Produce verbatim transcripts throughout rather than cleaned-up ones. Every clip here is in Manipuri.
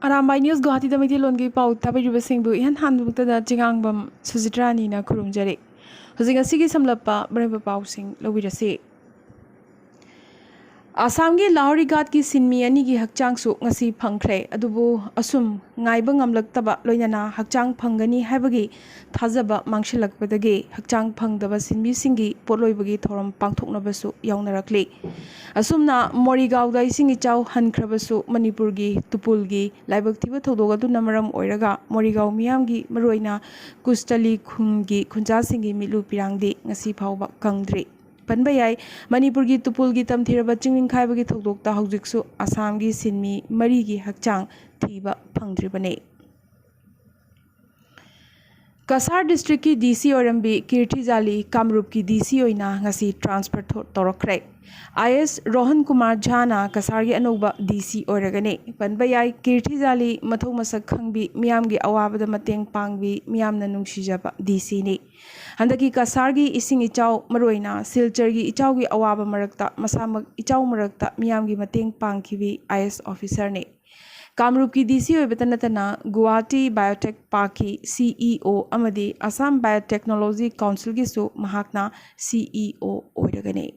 ꯑꯔꯥꯝꯕꯥꯏ ꯅ꯭ꯌꯨꯁ ꯒꯨꯋꯥꯍꯥꯇꯤꯗ ꯃꯩꯇꯩꯂꯣꯟꯒꯤ ꯄꯥꯎ ꯇꯥꯕꯤꯔꯤꯕꯁꯤꯡꯕꯨ ꯏꯍꯥꯟ ꯍꯥꯟꯕꯃꯛꯇꯗ ꯆꯤꯉꯥꯡꯕꯝ ꯁꯨꯖꯤꯇ꯭ꯔꯥꯅꯤꯅ ꯈꯨꯔꯨꯝꯖꯔꯤ꯫ ꯍꯧꯖꯤꯛ ꯉꯁꯤꯒꯤ ꯁꯝꯂꯞꯄ ꯃꯔꯨꯑꯣꯏꯕ ꯄꯥꯎꯁꯤꯡ ꯂꯧꯕꯤꯔꯁꯤ꯫ ꯑꯁꯥꯝꯒꯤ ꯂꯥꯍꯣꯔꯤꯘꯥꯠꯀꯤ ꯁꯤꯟꯃꯤ ꯑꯅꯤꯒꯤ ꯍꯛꯆꯥꯡꯁꯨ ꯉꯁꯤ ꯐꯪꯈ꯭ꯔꯦ꯫ ꯑꯗꯨꯕꯨ ꯑꯁꯨꯝ ꯉꯥꯏꯕ ꯉꯝꯂꯛꯇꯕ ꯂꯣꯏꯅꯅ ꯍꯛꯆꯥꯡ ꯐꯪꯒꯅꯤ ꯍꯥꯏꯕꯒꯤ ꯊꯥꯖꯕ ꯃꯥꯡꯁꯤꯜꯂꯛꯄꯗꯒꯤ ꯍꯛꯆꯥꯡ ꯐꯪꯗꯕ ꯁꯤꯟꯃꯤꯁꯤꯡꯒꯤ ꯄꯣꯠꯂꯣꯏꯕꯒꯤ ꯊꯧꯔꯝ ꯄꯥꯡꯊꯣꯛꯅꯕꯁꯨ ꯌꯥꯎꯅꯔꯛꯂꯤ꯫ ꯑꯁꯨꯝꯅ ꯃꯣꯔꯤꯒꯥꯎꯗ ꯏꯁꯤꯡ ꯏꯆꯥꯎ ꯍꯟꯈ꯭ꯔꯕꯁꯨ ꯃꯅꯤꯄꯨꯔꯒꯤ ꯇꯨꯄꯨꯜꯒꯤ ꯂꯥꯏꯕꯛ ꯊꯤꯕ ꯊꯧꯗꯣꯛ ꯑꯗꯨꯅ ꯃꯔꯝ ꯑꯣꯏꯔꯒ ꯃꯣꯔꯤꯒꯥꯎ ꯃꯤꯌꯥꯝꯒꯤ, ꯃꯔꯨꯑꯣꯏꯅ ꯀꯨꯁꯇꯂꯤ ꯈꯨꯟꯒꯤ ꯈꯨꯟꯖꯥꯁꯤꯡꯒꯤ ꯃꯤꯠꯂꯨ ꯄꯤꯔꯥꯡꯗꯤ ꯉꯁꯤ ꯐꯥꯎꯕ ꯀꯪꯗ꯭ꯔꯤ꯫ ꯄꯟꯕ ꯌꯥꯏ, ꯃꯅꯤꯄꯨꯔꯒꯤ ꯇꯨꯄꯨꯜꯒꯤ ꯇꯝꯊꯤꯔꯕ ꯆꯤꯡ ꯅꯤꯡꯈꯥꯏꯕꯒꯤ ꯊꯧꯗꯣꯛꯇ ꯍꯧꯖꯤꯛꯁꯨ ꯑꯁꯥꯝꯒꯤ ꯁꯤꯟꯃꯤ ꯃꯔꯤꯒꯤ ꯍꯛꯆꯥꯡ ꯊꯤꯕ ꯐꯪꯗ꯭ꯔꯤꯕꯅꯤ꯫ ꯀꯁꯥꯔ ꯗꯤꯁꯇ꯭ꯔꯤꯛꯀꯤ ꯗꯤ ꯁꯤ ꯑꯣꯏꯔꯝꯕꯤ ꯀꯤꯔꯊꯤꯖꯥꯂꯤ ꯀꯥꯃꯔꯨꯞꯀꯤ ꯗꯤ ꯁꯤ ꯑꯣꯏꯅ ꯉꯁꯤ ꯇ꯭ꯔꯥꯟꯁꯐꯔ ꯊꯣ-, ꯇꯧꯔꯛꯈ꯭ꯔꯦ꯫ ꯑꯥꯏ ꯑꯦꯁ ꯔꯣꯍꯟ ꯀꯨꯃꯥꯔ ꯖꯥꯅ ꯀꯁꯥꯔꯒꯤ ꯑꯅꯧꯕ ꯗꯤ ꯁꯤ ꯑꯣꯏꯔꯒꯅꯤ꯫ ꯄꯟꯕ ꯌꯥꯏ, ꯀꯤꯔꯊꯤꯖꯥꯂꯤ ꯃꯊꯧ ꯃꯁꯛ ꯈꯪꯕꯤ, ꯃꯤꯌꯥꯝꯒꯤ ꯑꯋꯥꯕꯗ ꯃꯇꯦꯡ ꯄꯥꯡꯕꯤ, ꯃꯤꯌꯥꯝꯅ ꯅꯨꯡꯁꯤꯖꯕ ꯗꯤ ꯁꯤꯅꯤ꯫ ꯍꯟꯗꯛꯀꯤ ꯀꯁꯥꯔꯒꯤ ꯏꯁꯤꯡ ꯏꯆꯥꯎ, ꯃꯔꯨꯑꯣꯏꯅ ꯁꯤꯜꯆꯔꯒꯤ ꯏꯆꯥꯎꯒꯤ ꯑꯋꯥꯕ ꯃꯔꯛꯇ, ꯃꯁꯥꯃꯛ ꯏꯆꯥꯎ ꯃꯔꯛꯇ ꯃꯤꯌꯥꯝꯒꯤ ꯃꯇꯦꯡ ꯄꯥꯡꯈꯤꯕꯤ ꯑꯥꯏ ꯑꯦꯁ ꯑꯣꯐꯤꯁꯔꯅꯤ꯫ ꯀꯥꯃꯔꯨꯞꯀꯤ ꯗꯤ ꯁꯤ ꯑꯣꯏꯕꯇ ꯅꯠꯇꯅ ꯒꯨꯋꯥꯍꯥꯇꯤ ꯕꯥꯏꯑꯣꯇꯦꯛ ꯄꯥꯔꯛꯀꯤ ꯁꯤ ꯏ ꯑꯣ ꯑꯃꯗꯤ ꯑꯁꯥꯝ ꯕꯥꯏꯑꯣꯇꯦꯛꯅꯣꯂꯣꯖꯤ ꯀꯥꯎꯟꯁꯤꯜꯒꯤꯁꯨ ꯃꯍꯥꯛꯅ ꯁꯤ ꯏ ꯑꯣ ꯑꯣꯏꯔꯒꯅꯤ꯫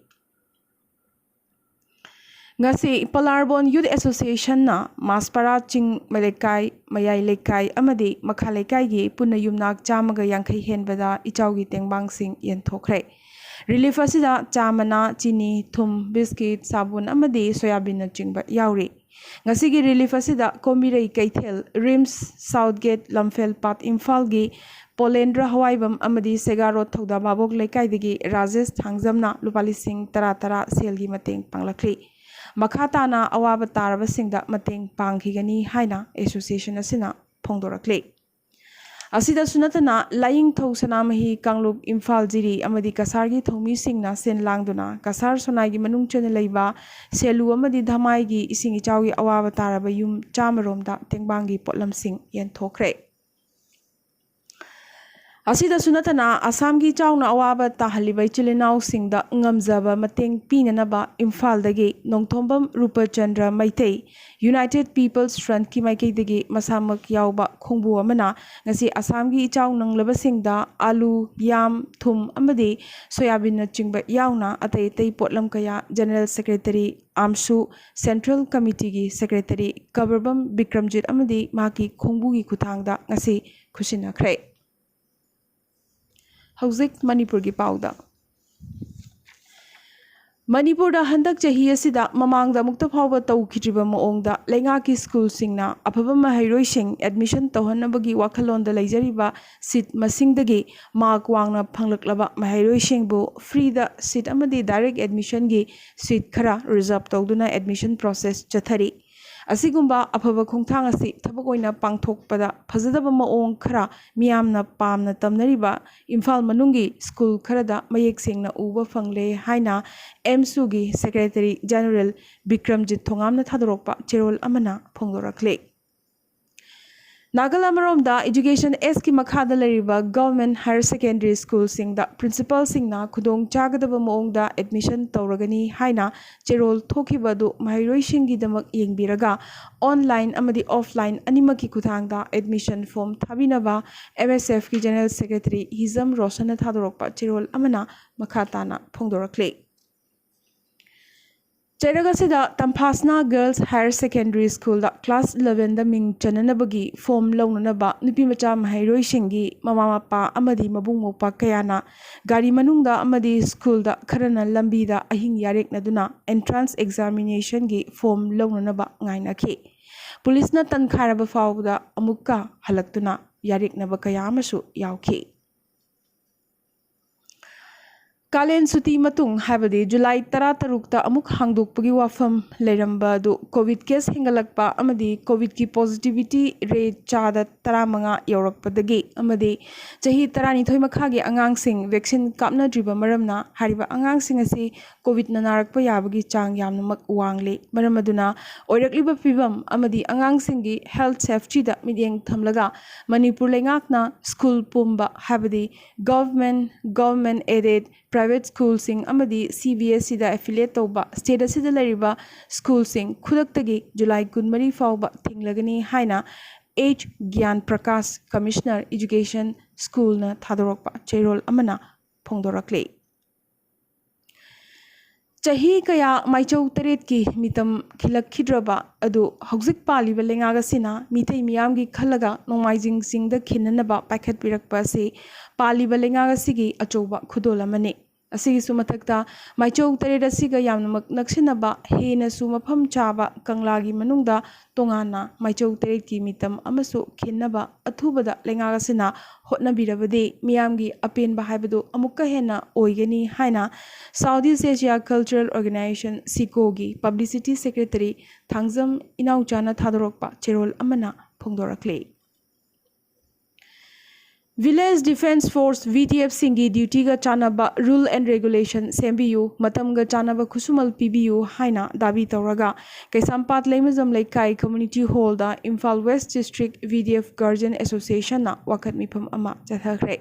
ꯉꯁꯤ ꯄꯂꯥꯔꯕꯣꯟ ꯌꯨꯠ ꯑꯦꯁꯣꯁꯤꯌꯦꯁꯟꯅ ꯃꯥꯁꯄꯥꯔꯥ ꯆꯤꯡ ꯂꯩꯀꯥꯏ, ꯃꯌꯥꯏ ꯂꯩꯀꯥꯏ ꯑꯃꯗꯤ ꯃꯈꯥ ꯂꯩꯀꯥꯏꯒꯤ ꯄꯨꯟꯅ ꯌꯨꯝꯅꯥꯛ ꯆꯥꯝꯃꯒ ꯌꯥꯡꯈꯩ ꯍꯦꯟꯕꯗ ꯏꯆꯥꯎꯒꯤ ꯇꯦꯡꯕꯥꯡꯁꯤꯡ ꯌꯦꯟꯊꯣꯛꯈ꯭ꯔꯦ꯫ ꯔꯤꯂꯤꯐ ꯑꯁꯤꯗ ꯆꯥ ꯃꯅꯥ, ꯆꯤꯅꯤ, ꯊꯨꯝ, ꯕꯤꯁꯀꯤꯠ, ꯁꯥꯕꯨꯟ ꯑꯃꯗꯤ ꯁꯣꯌꯥꯕꯤꯟꯅꯆꯤꯡꯕ ꯌꯥꯎꯔꯤ꯫ ꯉꯁꯤꯒꯤ ꯔꯤꯂꯤꯐ ꯑꯁꯤꯗ ꯀꯣꯝꯕꯤꯔꯩ ꯀꯩꯊꯦꯜ, ꯔꯤꯝꯁ, ꯁꯥꯎꯠ ꯒꯦꯠ, ꯂꯝꯐꯦꯜ ꯄꯥꯠ, ꯏꯝꯐꯥꯜꯒꯤ ꯄꯣꯂꯦꯟꯗ꯭ꯔ ꯍꯋꯥꯏꯕꯝ ꯑꯃꯗꯤ ꯁꯦꯒꯥ ꯔꯣꯗ ꯊꯧꯗꯥ ꯚꯥꯕꯣꯛ ꯂꯩꯀꯥꯏꯗꯒꯤ ꯔꯥꯖꯦꯁ ꯊꯥꯡꯖꯝꯅ ꯂꯨꯄꯥ ꯂꯤꯁꯤꯡ ꯇꯔꯥ ꯇꯔꯥ ꯁꯦꯜꯒꯤ ꯃꯇꯦꯡ ꯄꯥꯡꯂꯛꯂꯤ꯫ ꯃꯈꯥ ꯇꯥꯅ ꯑꯋꯥꯕ ꯇꯥꯔꯕꯁꯤꯡꯗ ꯃꯇꯦꯡ ꯄꯥꯡꯈꯤꯒꯅꯤ ꯍꯥꯏꯅ ꯑꯦꯁꯣꯁꯤꯌꯦꯁꯟ ꯑꯁꯤꯅ ꯐꯣꯡꯗꯣꯔꯛꯂꯤ꯫ ꯑꯁꯤꯗꯁꯨ ꯅꯠꯇꯅ ꯂꯥꯏꯌꯦꯡꯊꯧ ꯁꯅꯥꯃꯍꯤ, ꯀꯥꯡꯂꯨꯞ, ꯏꯝꯐꯥꯜ, ꯖꯤꯔꯤ ꯑꯃꯗꯤ ꯀꯁꯥꯔꯒꯤ ꯊꯧꯃꯤꯁꯤꯡꯅ ꯁꯤꯟ ꯂꯥꯡꯗꯨꯅ ꯀꯁꯥꯔ ꯁꯣꯅꯥꯏꯒꯤ ꯃꯅꯨꯡ ꯆꯟꯅ ꯂꯩꯕ ꯁꯦꯂꯨ ꯑꯃꯗꯤ ꯙꯃꯥꯏꯒꯤ ꯏꯁꯤꯡ ꯏꯆꯥꯎꯒꯤ ꯑꯋꯥꯕ ꯇꯥꯔꯕ ꯌꯨꯝ ꯆꯥꯝꯃꯔꯣꯝꯗ ꯇꯦꯡꯕꯥꯡꯒꯤ ꯄꯣꯠꯂꯝꯁꯤꯡ ꯌꯦꯟꯊꯣꯛꯈ꯭ꯔꯦ꯫ ꯑꯁꯤꯗꯁꯨ ꯅꯠꯇꯅ ꯑꯁꯥꯝꯒꯤ ꯆꯥꯎꯅ ꯑꯋꯥꯕ ꯇꯥꯍꯜꯂꯤꯕ ꯏꯆꯤꯜ ꯏꯅꯥꯎꯁꯤꯡꯗ ꯉꯝꯖꯕ ꯃꯇꯦꯡ ꯄꯤꯅꯅꯕ ꯏꯝꯐꯥꯜꯗꯒꯤ ꯅꯣꯡꯊꯣꯝꯕꯝ ꯔꯨꯄꯆꯟꯗ꯭ꯔ ꯃꯩꯇꯩ United People's Frontꯀꯤ ꯃꯥꯏꯀꯩꯗꯒꯤ ꯃꯁꯥꯃꯛ ꯌꯥꯎꯕ ꯈꯣꯡꯕꯨ ꯑꯃꯅ ꯉꯁꯤ ꯑꯁꯥꯝꯒꯤ ꯏꯆꯥꯎ ꯅꯪꯂꯕꯁꯤꯡꯗ ꯑꯥꯂꯨ, ꯌꯥꯝ, ꯊꯨꯝ ꯑꯃꯗꯤ ꯁꯣꯌꯥꯕꯤꯟꯅꯆꯤꯡꯕ ꯌꯥꯎꯅ ꯑꯇꯩ ꯑꯇꯩ ꯄꯣꯠꯂꯝ ꯀꯌꯥ General Secretary ꯑꯥꯝꯁꯨ, Central Committeeꯒꯤ Secretary ꯀꯕꯔꯕꯝ Bikramjit ꯑꯃꯗꯤ ꯃꯍꯥꯛꯀꯤ ꯈꯣꯡꯕꯨꯒꯤ ꯈꯨꯠꯊꯥꯡꯗ ꯉꯁꯤ ꯈꯨꯠꯁꯤꯟꯅꯈ꯭ꯔꯦ꯫ ꯍꯧꯖꯤꯛ ꯃꯅꯤꯄꯨꯔꯒꯤ ꯄꯥꯎꯗ꯫ ꯃꯅꯤꯄꯨꯔꯗ ꯍꯟꯗꯛ ꯆꯍꯤ ꯑꯁꯤꯗ ꯃꯃꯥꯡꯗ ꯑꯃꯨꯛꯇ ꯐꯥꯎꯕ ꯇꯧꯈꯤꯗ꯭ꯔꯤꯕ ꯃꯑꯣꯡꯗ ꯂꯩꯉꯥꯛꯀꯤ ꯁ꯭ꯀꯨꯜꯁꯤꯡꯅ ꯑꯐꯕ ꯃꯍꯩꯔꯣꯏꯁꯤꯡ admission ꯇꯧꯍꯟꯅꯕꯒꯤ ꯋꯥꯈꯜꯂꯣꯟꯗ ꯂꯩꯖꯔꯤꯕ seat ꯃꯁꯤꯡꯗꯒꯤ mark ꯋꯥꯡꯅ ꯐꯪꯂꯛꯂꯕ ꯃꯍꯩꯔꯣꯏꯁꯤꯡꯕꯨ freeꯗ seat ꯑꯃꯗꯤ direct admissionꯒꯤ seat ꯈꯔ reserve ꯇꯧꯗꯨꯅ admission process ꯆꯠꯊꯔꯤ꯫ ꯑꯁꯤꯒꯨꯝꯕ ꯑꯐꯕ ꯈꯣꯡꯊꯥꯡ ꯑꯁꯤ ꯊꯕꯛ ꯑꯣꯏꯅ ꯄꯥꯡꯊꯣꯛꯄꯗ ꯐꯖꯗꯕ ꯃꯑꯣꯡ ꯈꯔ ꯃꯤꯌꯥꯝꯅ ꯄꯥꯝꯅ ꯇꯝꯅꯔꯤꯕ ꯏꯝꯐꯥꯜ ꯃꯅꯨꯡꯒꯤ ꯁ꯭ꯀꯨꯜ ꯈꯔꯗ ꯃꯌꯦꯛ ꯁꯦꯡꯅ ꯎꯕ ꯐꯪꯂꯦ ꯍꯥꯏꯅ ꯑꯦꯝꯁꯨꯒꯤ Secretary General ꯕꯤꯀ꯭ꯔꯝꯖꯤꯠ ꯊꯣꯉꯥꯝꯅ ꯊꯥꯗꯣꯔꯛꯄ ꯆꯦꯔꯣꯜ ꯑꯃꯅ ꯐꯣꯡꯗꯣꯔꯛꯂꯤ꯫ ꯅꯥꯀꯜ ꯑꯃꯔꯣꯝꯗ Education Actꯀꯤ ꯃꯈꯥꯗ ꯂꯩꯔꯤꯕ Government Higher Secondary Schoolꯁꯤꯡꯗ principalꯁꯤꯡꯅ ꯈꯨꯗꯣꯡ ꯆꯥꯒꯗꯕ ꯃꯑꯣꯡꯗ admission ꯇꯧꯔꯒꯅꯤ ꯍꯥꯏꯅ ꯆꯦꯔꯣꯜ ꯊꯣꯛꯈꯤꯕ ꯑꯗꯨ ꯃꯍꯩꯔꯣꯏꯁꯤꯡꯒꯤꯗꯃꯛ ꯌꯦꯡꯕꯤꯔꯒ online ꯑꯃꯗꯤ offline ꯑꯅꯤꯃꯛꯀꯤ ꯈꯨꯠꯊꯥꯡꯗ admission form ꯊꯥꯕꯤꯅꯕ MSFꯀꯤ General Secretary ꯍꯤꯖꯝ ꯔꯣꯁꯟꯅ ꯊꯥꯗꯣꯔꯛꯄ ꯆꯦꯔꯣꯜ ꯑꯃꯅ ꯃꯈꯥ ꯇꯥꯅ ꯐꯣꯡꯗꯣꯔꯛꯂꯤ꯫ ꯆꯩꯔꯛ ꯑꯁꯤꯗ ꯇꯝꯐꯥꯁꯅꯥ Girls Higher Secondary Schoolꯗ class elevenꯗ ꯃꯤꯡ ꯆꯟꯅꯅꯕꯒꯤ form ꯂꯧꯅꯅꯕ ꯅꯨꯄꯤꯃꯆꯥ ꯃꯍꯩꯔꯣꯏꯁꯤꯡꯒꯤ ꯃꯃꯥ ꯃꯄꯥ ꯑꯃꯗꯤ ꯃꯕꯨꯡ ꯃꯧꯄ꯭ꯋꯥ ꯀꯌꯥꯅ ꯒꯥꯔꯤ ꯃꯅꯨꯡꯗ ꯑꯃꯗꯤ ꯁ꯭ꯀꯨꯜꯗ, ꯈꯔꯅ ꯂꯝꯕꯤꯗ ꯑꯍꯤꯡ ꯌꯥꯔꯦꯛꯅꯗꯨꯅ entrance examinationꯒꯤ form ꯂꯧꯅꯅꯕ ꯉꯥꯏꯅꯈꯤ꯫ ꯄꯨꯂꯤꯁꯅ ꯇꯟꯈꯥꯏꯔꯕ ꯐꯥꯎꯕꯗ ꯑꯃꯨꯛꯀ ꯍꯜꯂꯛꯇꯨꯅ ꯌꯥꯔꯦꯛꯅꯕ ꯀꯌꯥ ꯑꯃꯁꯨ ꯌꯥꯎꯈꯤ꯫ ꯀꯥꯂꯦꯟ ꯁꯨꯇꯤ ꯃꯇꯨꯡ, ꯍꯥꯏꯕꯗꯤ ꯖꯨꯂꯥꯏ ꯇꯔꯥꯇꯔꯨꯛꯇ ꯑꯃꯨꯛ ꯍꯥꯡꯗꯣꯛꯄꯒꯤ ꯋꯥꯐꯝ ꯂꯩꯔꯝꯕ ꯑꯗꯨ ꯀꯣꯚꯤꯗ ꯀꯦꯁ ꯍꯦꯟꯒꯠꯂꯛꯄ ꯑꯃꯗꯤ ꯀꯣꯚꯤꯗꯀꯤ ꯄꯣꯖꯤꯇꯤꯚꯤꯇꯤ ꯔꯦꯠ ꯆꯥꯗ ꯇꯔꯥꯃꯉꯥ ꯌꯧꯔꯛꯄꯗꯒꯤ ꯑꯃꯗꯤ ꯆꯍꯤ ꯇꯔꯥꯅꯤꯊꯣꯏ ꯃꯈꯥꯒꯤ ꯑꯉꯥꯡꯁꯤꯡ ꯚꯦꯛꯁꯤꯟ ꯀꯥꯞꯅꯗ꯭ꯔꯤꯕ ꯃꯔꯝꯅ ꯍꯥꯏꯔꯤꯕ ꯑꯉꯥꯡꯁꯤꯡ ꯑꯁꯤ ꯀꯣꯚꯤꯗꯅ ꯅꯥꯔꯛꯄ ꯌꯥꯕꯒꯤ ꯆꯥꯡ ꯌꯥꯝꯅꯃꯛ ꯋꯥꯡꯂꯤ꯫ ꯃꯔꯝ ꯑꯗꯨꯅ ꯑꯣꯏꯔꯛꯂꯤꯕ ꯐꯤꯕꯝ ꯑꯃꯗꯤ ꯑꯉꯥꯡꯁꯤꯡꯒꯤ ꯍꯦꯜꯊ ꯁꯦꯐꯇꯤꯗ ꯃꯤꯠꯌꯦꯡ ꯊꯝꯂꯒ ꯃꯅꯤꯄꯨꯔ ꯂꯩꯉꯥꯛꯅ ꯁ꯭ꯀꯨꯜ ꯄꯨꯝꯕ, ꯍꯥꯏꯕꯗꯤ ꯒꯚꯔꯟꯃꯦꯟꯠ, ꯒꯚꯔꯟꯃꯦꯟꯠ ꯑꯦꯗꯦꯗ, ꯄ꯭ꯔꯥꯏꯚꯦꯠ ꯁ꯭ꯀꯨꯜꯁꯤꯡ ꯑꯃꯗꯤ ꯁꯤ ꯕꯤ ꯑꯦꯁ ꯏꯗ ꯑꯦꯐꯤꯂꯤꯌꯦꯠ ꯇꯧꯕ ꯁ꯭ꯇꯦꯠ ꯑꯁꯤꯗ ꯂꯩꯔꯤꯕ ꯁ꯭ꯀꯨꯜꯁꯤꯡ ꯈꯨꯗꯛꯇꯒꯤ ꯖꯨꯂꯥꯏ ꯀꯨꯟꯃꯔꯤ ꯐꯥꯎꯕ ꯊꯤꯡꯂꯒꯅꯤ ꯍꯥꯏꯅ ꯑꯩꯆ ꯒ꯭ꯌꯥꯟ ꯄ꯭ꯔꯀꯥꯁ, ꯀꯃꯤꯁꯅꯔ ꯏꯖꯨꯀꯦꯁꯟ, ꯁ꯭ꯀꯨꯜꯅ ꯊꯥꯗꯣꯔꯛꯄ ꯆꯦꯔꯣꯜ ꯑꯃꯅ ꯐꯣꯡꯗꯣꯔꯛꯂꯤ꯫ ꯆꯍꯤ ꯀꯌꯥ ꯃꯥꯏꯆꯧ ꯇꯔꯦꯠꯀꯤ ꯃꯤꯇꯝ ꯈꯤꯜꯂꯛꯈꯤꯗ꯭ꯔꯕ ꯑꯗꯨ ꯍꯧꯖꯤꯛ ꯄꯥꯜꯂꯤꯕ ꯂꯩꯉꯥꯛ ꯑꯁꯤꯅ ꯃꯤꯇꯩ ꯃꯤꯌꯥꯝꯒꯤ ꯈꯜꯂꯒ ꯅꯣꯡꯃꯥꯏꯖꯤꯡ ꯆꯤꯡꯗ ꯈꯤꯟꯅꯅꯕ ꯄꯥꯏꯈꯠꯄꯤꯔꯛꯄ ꯑꯁꯤ ꯄꯥꯜꯂꯤꯕ ꯂꯩꯉꯥꯛ ꯑꯁꯤꯒꯤ ꯑꯆꯧꯕ ꯈꯨꯗꯣꯜ ꯑꯃꯅꯤ꯫ ꯑꯁꯤꯒꯤꯁꯨ ꯃꯊꯛꯇ, ꯃꯥꯏꯆꯧ ꯇꯔꯦꯠ ꯑꯁꯤꯒ ꯌꯥꯝꯅꯃꯛ ꯅꯛꯁꯤꯟꯅꯕ ꯍꯦꯟꯅꯁꯨ ꯃꯐꯝ ꯆꯥꯕ ꯀꯪꯂꯥꯒꯤ ꯃꯅꯨꯡꯗ ꯇꯣꯉꯥꯟꯅ ꯃꯥꯏꯆꯧ ꯇꯔꯦꯠꯀꯤ ꯃꯤꯇꯝ ꯑꯃꯁꯨ ꯈꯤꯟꯅꯕ ꯑꯊꯨꯕꯗ ꯂꯩꯉꯥꯛ ꯑꯁꯤꯅ ꯍꯣꯠꯅꯕꯤꯔꯕꯗꯤ ꯃꯤꯌꯥꯝꯒꯤ ꯑꯄꯦꯟꯕ ꯍꯥꯏꯕꯗꯨ ꯑꯃꯨꯛꯀ ꯍꯦꯟꯅ ꯑꯣꯏꯒꯅꯤ ꯍꯥꯏꯅ South East Asia Cultural Organization, ꯁꯤꯀꯣꯒꯤ ꯄꯕ꯭ꯂꯤꯁꯤꯇꯤ ꯁꯦꯀ꯭ꯔꯦꯇꯔꯤ ꯊꯥꯡꯖꯝ ꯏꯅꯥꯎꯆꯥꯅ ꯊꯥꯗꯣꯔꯛꯄ ꯆꯦꯔꯣꯜ ꯑꯃꯅ ꯐꯣꯡꯗꯣꯔꯛꯂꯤ꯫ Village defence force, V D ꯑꯦꯐ ꯁꯤꯡꯒꯤ ꯗ꯭ꯌꯨꯇꯤꯒ ꯆꯥꯟꯅꯕ ꯔꯨꯜ ꯑꯦꯟ ꯔꯦꯒꯨꯂꯦꯁꯟ ꯁꯦꯝꯕꯤꯌꯨ, ꯃꯇꯝꯒ ꯆꯥꯟꯅꯕ ꯈꯨꯠꯁꯨꯃꯜ ꯄꯤꯕꯤꯌꯨ ꯍꯥꯏꯅ ꯗꯥꯕꯤ ꯇꯧꯔꯒ ꯀꯩꯁꯥꯝꯄꯥꯠ ꯂꯩꯃꯖꯝ ꯂꯩꯀꯥꯏ ꯀꯝꯃ꯭ꯌꯨꯅꯤꯇꯤ ꯍꯣꯜꯗ Imphal west district V D F guardian ꯑꯦꯁꯣꯁꯤꯌꯦꯁꯟꯅ ꯋꯥꯀꯠ ꯃꯤꯐꯝ ꯑꯃ ꯆꯠꯊꯈ꯭ꯔꯦ꯫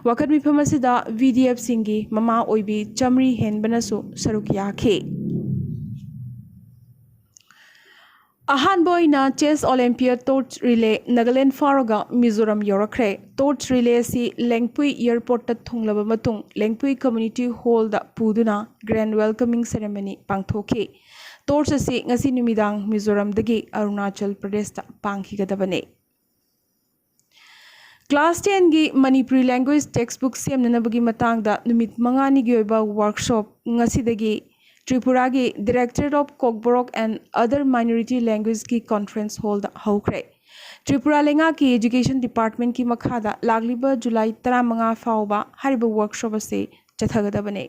ꯋꯥꯀꯠ ꯃꯤꯐꯝ ꯑꯁꯤꯗ ꯚꯤ ꯗꯤ ꯑꯦꯐ ꯁꯤꯡꯒꯤ ꯃꯃꯥ ꯑꯣꯏꯕꯤ ꯆꯥꯃꯔꯤ ꯍꯦꯟꯕꯅꯁꯨ ꯁꯔꯨꯛ ꯌꯥꯈꯤ꯫ ꯑꯍꯥꯟꯕ ꯑꯣꯏꯅ ꯆꯦꯁ ꯑꯣꯂꯦꯝꯄꯤꯌꯥ ꯇꯣꯔꯆ ꯔꯤꯂꯦ ꯅꯥꯒꯥꯂꯦꯟ ꯐꯥꯎꯔꯒ ꯃꯤꯖꯣꯔꯥꯝ ꯌꯧꯔꯛꯈ꯭ꯔꯦ꯫ ꯇꯣꯔꯆ ꯔꯤꯂꯦ ꯑꯁꯤ ꯂꯦꯡꯄꯨꯏ ꯑꯦꯌꯔꯄꯣꯔꯠꯇ ꯊꯨꯡꯂꯕ ꯃꯇꯨꯡ ꯂꯦꯡꯄꯨꯏ ꯀꯝꯃ꯭ꯌꯨꯅꯤꯇꯤ ꯍꯣꯜꯗ ꯄꯨꯗꯨꯅ ꯒ꯭ꯔꯦꯟ ꯋꯦꯜꯀꯃꯤꯡ ꯁꯦꯔꯦꯃꯅꯤ ꯄꯥꯡꯊꯣꯛꯈꯤ꯫ ꯇꯣꯔꯆ ꯑꯁꯤ ꯉꯁꯤ ꯅꯨꯃꯤꯗꯥꯡ ꯃꯤꯖꯣꯔꯥꯝꯗꯒꯤ ꯑꯔꯨꯅꯥꯆꯜ ꯄ꯭ꯔꯗꯦꯁꯇ ꯄꯥꯡꯈꯤꯒꯗꯕꯅꯤ꯫ ꯀ꯭ꯂꯥꯁ ꯇꯦꯟꯒꯤ ꯃꯅꯤꯄꯨꯔꯤ ꯂꯦꯡꯒ꯭ꯋꯦꯖ ꯇꯦꯛꯁ ꯕꯨꯛ ꯁꯦꯝꯅꯅꯕꯒꯤ ꯃꯇꯥꯡꯗ ꯅꯨꯃꯤꯠ ꯃꯉꯥꯅꯤꯒꯤ ꯑꯣꯏꯕ ꯋꯥꯔꯛꯁꯣꯞ ꯉꯁꯤꯗꯒꯤ ꯇ꯭ꯔꯤꯄꯨꯔꯥꯒꯤ Directorate of Kokborok and Other Minority Languageꯀꯤ ꯀꯣꯟꯐ꯭ꯔꯦꯟꯁ ꯍꯣꯜꯗ ꯍꯧꯈ꯭ꯔꯦ꯫ ꯇ꯭ꯔꯤꯄꯨꯔꯥ ꯂꯩꯉꯥꯛꯀꯤ ꯑꯦꯖꯨꯀꯦꯁꯟ ꯗꯤꯄꯥꯔꯠꯃꯦꯟꯠꯀꯤ ꯃꯈꯥꯗ ꯂꯥꯛꯂꯤꯕ ꯖꯨꯂꯥꯏ ꯇꯔꯥꯃꯉꯥ ꯐꯥꯎꯕ ꯍꯥꯏꯔꯤꯕ ꯋꯥꯔꯛꯁꯣꯞ ꯑꯁꯤ ꯆꯠꯊꯒꯗꯕꯅꯤ꯫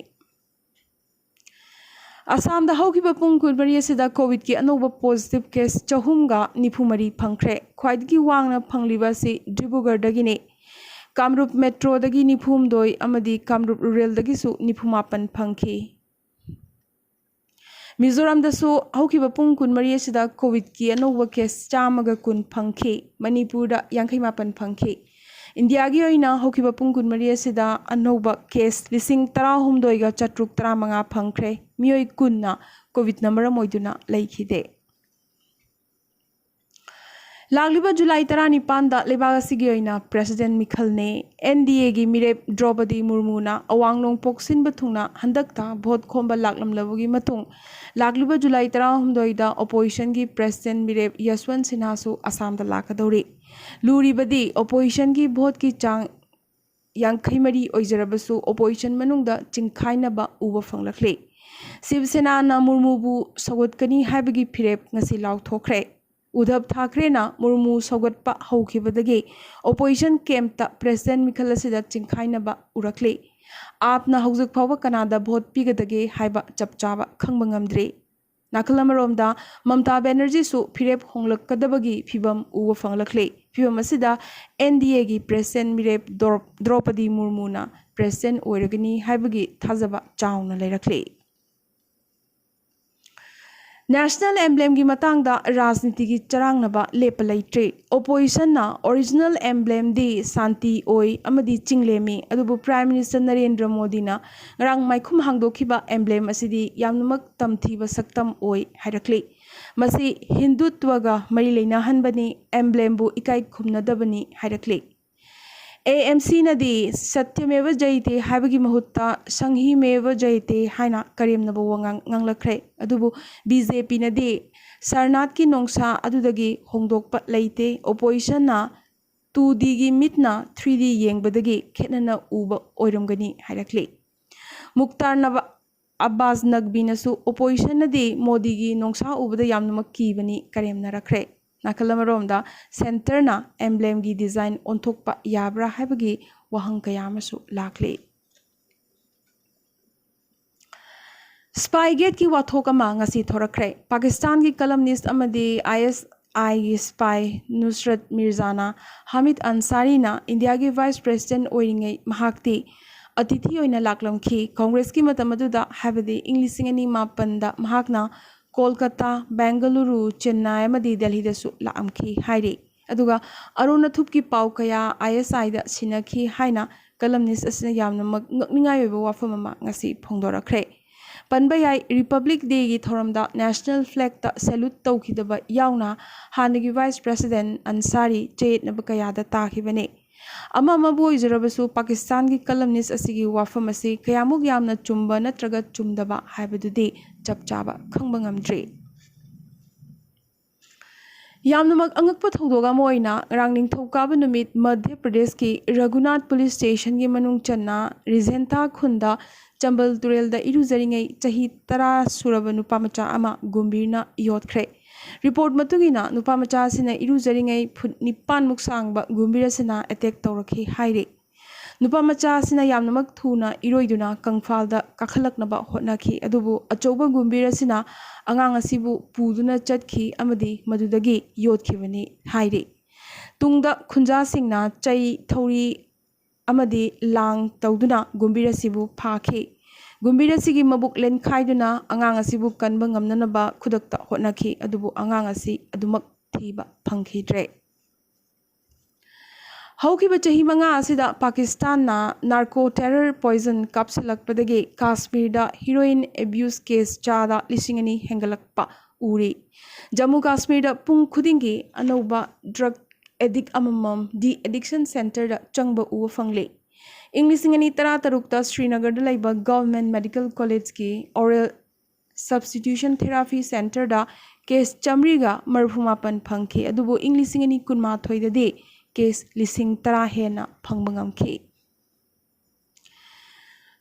ꯑꯁꯥꯝꯗ ꯍꯧꯈꯤꯕ ꯄꯨꯡ ꯀꯨꯟꯃꯔꯤ ꯑꯁꯤꯗ ꯀꯣꯚꯤꯗꯀꯤ ꯑꯅꯧꯕ ꯄꯣꯖꯤꯇꯤꯚ ꯀꯦꯁ ꯆꯍꯨꯝꯒ ꯅꯤꯐꯨ ꯃꯔꯤ ꯐꯪꯈ꯭ꯔꯦ꯫ ꯈ꯭ꯋꯥꯏꯗꯒꯤ ꯋꯥꯡꯅ ꯐꯪꯂꯤꯕ ꯑꯁꯤ ꯗꯤꯕ꯭ꯔꯨꯒꯔꯗꯒꯤꯅꯤ꯫ ꯀꯥꯃꯔꯨꯞ ꯃꯦꯇ꯭ꯔꯣꯗꯒꯤ ꯅꯤꯐꯨ ꯍꯨꯝꯗꯣꯏ ꯑꯃꯗꯤ ꯀꯥꯃꯔꯨꯞ ꯔꯨꯔꯦꯜꯗꯒꯤꯁꯨ ꯅꯤꯐꯨ ꯃꯥꯄꯟ ꯐꯪꯈꯤ꯫ ꯃꯤꯖꯣꯔꯥꯝꯗꯁꯨ ꯍꯧꯈꯤꯕ ꯄꯨꯡ ꯀꯨꯟꯃꯔꯤ ꯑꯁꯤꯗ ꯀꯣꯚꯤꯗꯀꯤ ꯑꯅꯧꯕ ꯀꯦꯁ ꯆꯥꯝꯃꯒ ꯀꯨꯟ ꯐꯪꯈꯤ꯫ ꯃꯅꯤꯄꯨꯔꯗ ꯌꯥꯡꯈꯩ ꯃꯥꯄꯟ ꯐꯪꯈꯤ꯫ ꯏꯟꯗꯤꯌꯥꯒꯤ ꯑꯣꯏꯅ ꯍꯧꯈꯤꯕ ꯄꯨꯡ ꯀꯨꯟꯃꯔꯤ ꯑꯁꯤꯗ ꯑꯅꯧꯕ ꯀꯦꯁ ꯂꯤꯁꯤꯡ ꯇꯔꯥꯍꯨꯝꯗꯣꯏꯒ ꯆꯥꯇ꯭ꯔꯨꯛ ꯇꯔꯥꯃꯉꯥ ꯐꯪꯈ꯭ꯔꯦ꯫ ꯃꯤꯑꯣꯏ ꯀꯨꯟꯅ ꯀꯣꯚꯤꯗꯅ ꯃꯔꯝ ꯑꯣꯏꯗꯨꯅ ꯂꯩꯈꯤꯗꯦ꯫ ꯂꯥꯛꯂꯤꯕ ꯖꯨꯂꯥꯏ ꯇꯔꯥꯅꯤꯄꯥꯟꯗ ꯂꯩꯕꯥꯛ ꯑꯁꯤꯒꯤ ꯑꯣꯏꯅ ꯄ꯭ꯔꯦꯁꯤꯗꯦꯟꯠ ꯃꯤꯈꯜꯅꯤ꯫ ꯑꯦꯟ ꯗꯤ ꯑꯦꯒꯤ ꯃꯤꯔꯦꯞ ꯗ꯭ꯔꯧꯄꯗꯤ ꯃꯨꯔꯃꯨꯅ ꯑꯋꯥꯡ ꯅꯣꯡꯄꯣꯛ ꯁꯤꯟꯕ ꯊꯨꯡꯅ ꯍꯟꯗꯛꯇ ꯚꯣꯠ ꯈꯣꯝꯕ ꯂꯥꯛꯂꯝꯂꯕꯒꯤ ꯃꯇꯨꯡ, ꯂꯥꯛꯂꯤꯕ ꯖꯨꯂꯥꯏ ꯇꯔꯥꯍꯨꯝꯗꯣꯏꯗ ꯑꯣꯄꯣꯖꯤꯁꯟꯒꯤ ꯄ꯭ꯔꯦꯁꯤꯗꯦꯟꯠ ꯃꯤꯔꯦꯞ ꯌꯁꯋꯟꯠ ꯁꯤꯟꯍꯥꯁꯨ ꯑꯁꯥꯝꯗ ꯂꯥꯛꯀꯗꯧꯔꯤ꯫ ꯂꯨꯔꯤꯕꯗꯤ ꯑꯣꯄꯣꯖꯤꯁꯟꯒꯤ ꯚꯣꯠꯀꯤ ꯆꯥꯡ ꯌꯥꯡꯈꯩ ꯃꯔꯤ ꯑꯣꯏꯖꯔꯕꯁꯨ ꯑꯣꯄꯣꯖꯤꯁꯟ ꯃꯅꯨꯡꯗ ꯆꯤꯡꯈꯥꯏꯅꯕ ꯎꯕ ꯐꯪꯂꯛꯂꯤ꯫ ꯁꯤꯕ ꯁꯦꯅꯥꯅ ꯃꯨꯔꯃꯨꯕꯨ ꯁꯧꯒꯠꯀꯅꯤ ꯍꯥꯏꯕꯒꯤ ꯐꯤꯔꯦꯞ ꯉꯁꯤ ꯂꯥꯎꯊꯣꯛꯈ꯭ꯔꯦ꯫ ꯎꯗꯙꯕ ꯊꯥꯀ꯭ꯔꯦꯅ ꯃꯨꯔꯃꯨ ꯁꯧꯒꯠꯄ ꯍꯧꯈꯤꯕꯗꯒꯤ ꯑꯣꯄꯣꯖꯤꯁꯟ ꯀꯦꯝꯞꯇ ꯄ꯭ꯔꯦꯁꯤꯗꯦꯟꯠ ꯃꯤꯈꯜ ꯑꯁꯤꯗ ꯆꯤꯡꯈꯥꯏꯅꯕ ꯎꯔꯛꯂꯤ꯫ ꯑꯥꯞꯅ ꯍꯧꯖꯤꯛ ꯐꯥꯎꯕ ꯀꯅꯥꯗ ꯚꯣꯠ ꯄꯤꯒꯗꯒꯦ ꯍꯥꯏꯕ ꯆꯞ ꯆꯥꯕ ꯈꯪꯕ ꯉꯝꯗ꯭ꯔꯤ꯫ ꯅꯥꯀꯜ ꯑꯃꯔꯣꯝꯗ ꯃꯃꯇꯥ ꯕꯦꯅꯔꯖꯤꯁꯨ ꯐꯤꯔꯦꯞ ꯍꯣꯡꯂꯛꯀꯗꯕꯒꯤ ꯐꯤꯚꯝ ꯎꯕ ꯐꯪꯂꯛꯂꯤ꯫ ꯐꯤꯚꯝ ꯑꯁꯤꯗ ꯑꯦꯟ ꯗꯤ ꯑꯦꯒꯤ ꯄ꯭ꯔꯦꯁꯤꯗꯦꯟꯠ ꯃꯤꯔꯦꯞ ꯗ꯭ꯔꯧ-, ꯗ꯭ꯔꯧꯄꯗꯤ ꯃꯨꯔꯃꯨꯅ ꯄ꯭ꯔꯦꯁꯤꯗꯦꯟꯠ ꯑꯣꯏꯔꯒꯅꯤ ꯍꯥꯏꯕꯒꯤ ꯊꯥꯖꯕ ꯆꯥꯎꯅ ꯂꯩꯔꯛꯂꯤ꯫ ꯅꯦꯁꯅꯦꯜ ꯑꯦꯝꯕ꯭ꯂꯦꯝꯒꯤ ꯃꯇꯥꯡꯗ ꯔꯥꯖꯅꯤꯇꯤꯒꯤ ꯆꯔꯥꯡꯅꯕ ꯂꯦꯞꯄ ꯂꯩꯇ꯭ꯔꯤ꯫ ꯑꯣꯄꯣꯖꯤꯁꯟꯅ ꯑꯣꯔꯤꯖꯤꯅꯦꯜ ꯑꯦꯝꯕ꯭ꯂꯦꯝꯗꯤ ꯁꯥꯟꯇꯤ ꯑꯣꯏ ꯑꯃꯗꯤ ꯆꯤꯡꯂꯦꯝꯃꯤ, ꯑꯗꯨꯕꯨ ꯄ꯭ꯔꯥꯏꯝ ꯃꯤꯅꯤꯁꯇꯔ ꯅꯔꯦꯟꯗ꯭ꯔ ꯃꯣꯗꯤꯅ ꯉꯔꯥꯡ ꯃꯥꯏꯈꯨꯝ ꯍꯥꯡꯗꯣꯛꯈꯤꯕ ꯑꯦꯝꯕ꯭ꯂꯦꯝ ꯑꯁꯤꯗꯤ ꯌꯥꯝꯅꯃꯛ ꯇꯝꯊꯤꯕ ꯁꯛꯇꯝ ꯑꯣꯏ ꯍꯥꯏꯔꯛꯂꯤ꯫ ꯃꯁꯤ ꯍꯤꯟꯗꯨꯠꯋꯒ ꯃꯔꯤ ꯂꯩꯅꯍꯟꯕꯅꯤ, ꯑꯦꯝꯕ꯭ꯂꯦꯝꯕꯨ ꯏꯀꯥꯏ ꯈꯨꯝꯅꯗꯕꯅꯤ ꯍꯥꯏꯔꯛꯂꯤ꯫ ꯑꯦ ꯑꯦꯝ ꯁꯤꯅꯗꯤ ꯁꯇ꯭ꯌꯃꯦꯕ ꯖꯌꯇꯦ ꯍꯥꯏꯕꯒꯤ ꯃꯍꯨꯠꯇ ꯁꯪꯍꯤꯃꯦꯕ ꯖꯌꯇꯦ ꯍꯥꯏꯅ ꯀꯔꯦꯝꯅꯕ ꯋꯥꯉꯥꯡ ꯉꯥꯡꯂꯛꯈ꯭ꯔꯦ꯫ ꯑꯗꯨꯕꯨ ꯕꯤ ꯖꯦ ꯄꯤꯅꯗꯤ ꯁꯔꯅꯥꯊꯀꯤ ꯅꯣꯡꯁꯥ ꯑꯗꯨꯗꯒꯤ ꯍꯣꯡꯗꯣꯛꯄ ꯂꯩꯇꯦ, ꯑꯣꯄꯣꯖꯤꯁꯟꯅ ꯇꯨ ꯗꯤꯒꯤ ꯃꯤꯠꯅ ꯊ꯭ꯔꯤ ꯗꯤ ꯌꯦꯡꯕꯗꯒꯤ ꯈꯦꯠꯅꯅ ꯎꯕ ꯑꯣꯏꯔꯝꯒꯅꯤ ꯍꯥꯏꯔꯛꯂꯤ꯫ ꯃꯨꯛꯇꯥꯔ ꯅꯕ-, ꯑꯕꯥꯁ ꯅꯛꯕꯤꯅꯁꯨ ꯑꯣꯄꯣꯖꯤꯁꯟꯅꯗꯤ ꯃꯣꯗꯤꯒꯤ ꯅꯣꯡꯁꯥ ꯎꯕꯗ ꯌꯥꯝꯅꯃꯛ ꯀꯤꯕꯅꯤ ꯀꯔꯦꯝꯅꯔꯛꯈ꯭ꯔꯦ꯫ ꯅꯥꯀꯜ ꯑꯃꯔꯣꯝꯗ ꯁꯦꯟꯇꯔꯅ ꯑꯦꯝꯕ꯭ꯂꯦꯝꯒꯤ ꯗꯤꯖꯥꯏꯟ ꯑꯣꯟꯊꯣꯛꯄ ꯌꯥꯕ꯭ꯔꯥ ꯍꯥꯏꯕꯒꯤ ꯋꯥꯍꯪ ꯀꯌꯥ ꯑꯃꯁꯨ ꯂꯥꯛꯂꯤ꯫ Spy Gate ꯀꯤ ꯋꯥꯊꯣꯛ ꯑꯃ ꯉꯁꯤ ꯊꯣꯔꯛꯈ꯭ꯔꯦ꯫ ꯄꯥꯀꯤꯁꯇꯥꯟꯒꯤ columnist ꯑꯃꯗꯤ ISI ꯒꯤ spy ꯅꯨꯁꯔꯠ ꯃꯤꯔꯖꯥꯅ ꯍꯥꯃꯤꯗ ꯑꯟꯁꯥꯔꯤꯅ ꯏꯟꯗꯤꯌꯥꯒꯤ vice president ꯑꯣꯏꯔꯤꯉꯩ ꯃꯍꯥꯛꯇꯤ ꯑꯇꯤꯊꯤ ꯑꯣꯏꯅ ꯂꯥꯛꯂꯝꯈꯤ꯫ ꯀꯣꯡꯒ꯭ꯔꯦꯁꯀꯤ ꯃꯇꯝ ꯑꯗꯨꯗ, ꯍꯥꯏꯕꯗꯤ ꯏꯪ ꯂꯤꯁꯤꯡ ꯑꯅꯤ ꯃꯥꯄꯟꯗ, ꯃꯍꯥꯛꯅ ꯀꯣꯜꯀꯇꯥ, ꯕꯦꯡꯒꯂꯨꯔꯨ, ꯆꯦꯟꯅꯥꯏ ꯑꯃꯗꯤ ꯗꯦꯜꯍꯤꯗꯁꯨ ꯂꯥꯛꯂꯝꯈꯤ ꯍꯥꯏꯔꯤ꯫ ꯑꯗꯨꯒ ꯑꯔꯣꯟ ꯑꯊꯨꯞꯀꯤ ꯄꯥꯎ ꯀꯌꯥ ISI ꯗ ꯁꯤꯟꯅꯈꯤ ꯍꯥꯏꯅ columnist ꯑꯁꯤꯅ ꯌꯥꯝꯅꯃꯛ ꯉꯛꯅꯤꯡꯉꯥꯏ ꯑꯣꯏꯕ ꯋꯥꯐꯝ ꯑꯃ ꯉꯁꯤ ꯐꯣꯡꯗꯣꯔꯛꯈ꯭ꯔꯦ꯫ ꯄꯟꯕ ꯌꯥꯏ, Republic Day ꯒꯤ ꯊꯧꯔꯝꯗ national flag ꯇ salute ꯇꯧꯈꯤꯗꯕ ꯌꯥꯎꯅ ꯍꯥꯟꯅꯒꯤ vice president ꯑꯟꯁꯥꯔꯤ ꯆꯌꯦꯠꯅꯕ ꯀꯌꯥꯗ ꯇꯥꯈꯤꯕꯅꯤ꯫ ꯑꯃ ꯑꯃꯕꯨ ꯑꯣꯏꯖꯔꯕꯁꯨ, ꯄꯥꯀꯤꯁꯇꯥꯟꯒꯤ columnist ꯑꯁꯤꯒꯤ ꯋꯥꯐꯝ ꯑꯁꯤ ꯀꯌꯥꯃꯨꯛ ꯌꯥꯝꯅ ꯆꯨꯝꯕ ꯅꯠꯇ꯭ꯔꯒ ꯆꯨꯝꯗꯕ ꯍꯥꯏꯕꯗꯨꯗꯤ ꯆꯞ ꯆꯥꯕ ꯈꯪꯕ ꯉꯝꯗ꯭ꯔꯤ꯫ ꯌꯥꯝꯅꯃꯛ ꯑꯉꯛꯄ ꯊꯧꯗꯣꯛ ꯑꯃ ꯑꯣꯏꯅ, ꯉꯔꯥꯡ ꯅꯤꯡꯊꯧꯀꯥꯕ ꯅꯨꯃꯤꯠ ꯃꯙ꯭ꯌ ꯄ꯭ꯔꯗꯦꯁꯀꯤ ꯔꯘꯨꯅꯥꯊ police station ꯒꯤ ꯃꯅꯨꯡ ꯆꯟꯅ ꯔꯤꯖꯦꯟꯊꯥ ꯈꯨꯟꯗ ꯆꯝꯕꯜ ꯇꯨꯔꯦꯜꯗ ꯏꯔꯨꯖꯔꯤꯉꯩ ꯆꯍꯤ ꯇꯔꯥ ꯁꯨꯔꯕ ꯅꯨꯄꯥ ꯃꯆꯥ ꯑꯃ ꯒꯨꯝꯕꯤꯔꯅ ꯌꯣꯠꯈ꯭ꯔꯦ꯫ Report ꯃꯇꯨꯡ ꯏꯟꯅ, ꯅꯨꯄꯥ ꯃꯆꯥ ꯑꯁꯤꯅ ꯏꯔꯨꯖꯔꯤꯉꯩ ꯐꯨꯠ ꯅꯤꯄꯥꯟ ꯃꯨꯛ ꯁꯥꯡꯕ ꯒꯨꯝꯕꯤꯔ ꯑꯁꯤꯅ attack ꯇꯧꯔꯛꯈꯤ ꯍꯥꯏꯔꯤ꯫ ꯅꯨꯄꯥ ꯃꯆꯥ ꯑꯁꯤꯅ ꯌꯥꯝꯅꯃꯛ ꯊꯨꯅ ꯏꯔꯣꯏꯗꯨꯅ ꯀꯪꯐꯥꯜꯗ ꯀꯥꯈꯠꯂꯛꯅꯕ ꯍꯣꯠꯅꯈꯤ, ꯑꯗꯨꯕꯨ ꯑꯆꯧꯕ ꯒꯨꯝꯕꯤꯔ ꯑꯁꯤꯅ ꯑꯉꯥꯡ ꯑꯁꯤꯕꯨ ꯄꯨꯗꯨꯅ ꯆꯠꯈꯤ ꯑꯃꯗꯤ ꯃꯗꯨꯗꯒꯤ ꯌꯣꯠꯈꯤꯕꯅꯤ ꯍꯥꯏꯔꯤ꯫ ꯇꯨꯡꯗ ꯈꯨꯟꯖꯥꯁꯤꯡꯅ ꯆꯩ, ꯊꯧꯔꯤ ꯑꯃꯗꯤ ꯂꯥꯡ ꯇꯧꯗꯨꯅ ꯒꯨꯝꯕꯤꯔ ꯑꯁꯤꯕꯨ ꯐꯥꯈꯤ꯫ ꯒꯨꯝꯕꯤꯔ ꯑꯁꯤꯒꯤ ꯃꯕꯨꯛ ꯂꯦꯟꯈꯥꯏꯗꯨꯅ ꯑꯉꯥꯡ ꯑꯁꯤꯕꯨ ꯀꯟꯕ ꯉꯝꯅꯅꯕ ꯈꯨꯗꯛꯇ ꯍꯣꯠꯅꯈꯤ, ꯑꯗꯨꯕꯨ ꯑꯉꯥꯡ ꯑꯁꯤ ꯑꯗꯨꯃꯛ ꯊꯤꯕ ꯐꯪꯈꯤꯗ꯭ꯔꯦ꯫ ꯍꯧꯈꯤꯕ ꯆꯍꯤ ꯃꯉꯥ ꯑꯁꯤꯗ ꯄꯥꯀꯤꯁꯇꯥꯟꯅ narco terror poison ꯀꯥꯞꯁꯤꯜꯂꯛꯄꯗꯒꯤ ꯀꯥꯁꯃꯤꯔꯗ heroin abuse case ꯆꯥꯗ ꯂꯤꯁꯤꯡ ꯑꯅꯤ ꯍꯦꯟꯒꯠꯂꯛꯄ ꯎꯔꯤ꯫ ꯖꯝꯃꯨ ꯀꯥꯁꯃꯤꯔꯗ ꯄꯨꯡ ꯈꯨꯗꯤꯡꯒꯤ ꯑꯅꯧꯕ drug addict ꯑꯃꯃꯝ de-addiction centre ꯗ ꯆꯪꯕ ꯎꯕ ꯐꯪꯂꯤ꯫ ꯏꯪ ꯂꯤꯁꯤꯡ ꯑꯅꯤ ꯇꯔꯥ ꯇꯔꯨꯛꯇ ꯁ꯭ꯔꯤꯅꯒꯔꯗ ꯂꯩꯕ Government Medical College ꯀꯤ oral substitution therapy centre ꯗ case ꯆꯥꯃꯔꯤꯒ ꯃꯔꯤꯐꯨ ꯃꯥꯄꯟ ꯐꯪꯈꯤ, ꯑꯗꯨꯕꯨ ꯏꯪ ꯂꯤꯁꯤꯡ ꯑꯅꯤ ꯀꯨꯟꯃꯥꯊꯣꯏꯗꯗꯤ case ꯂꯤꯁꯤꯡ ꯇꯔꯥ ꯍꯦꯟꯅ ꯐꯪꯕ ꯉꯝꯈꯤ꯫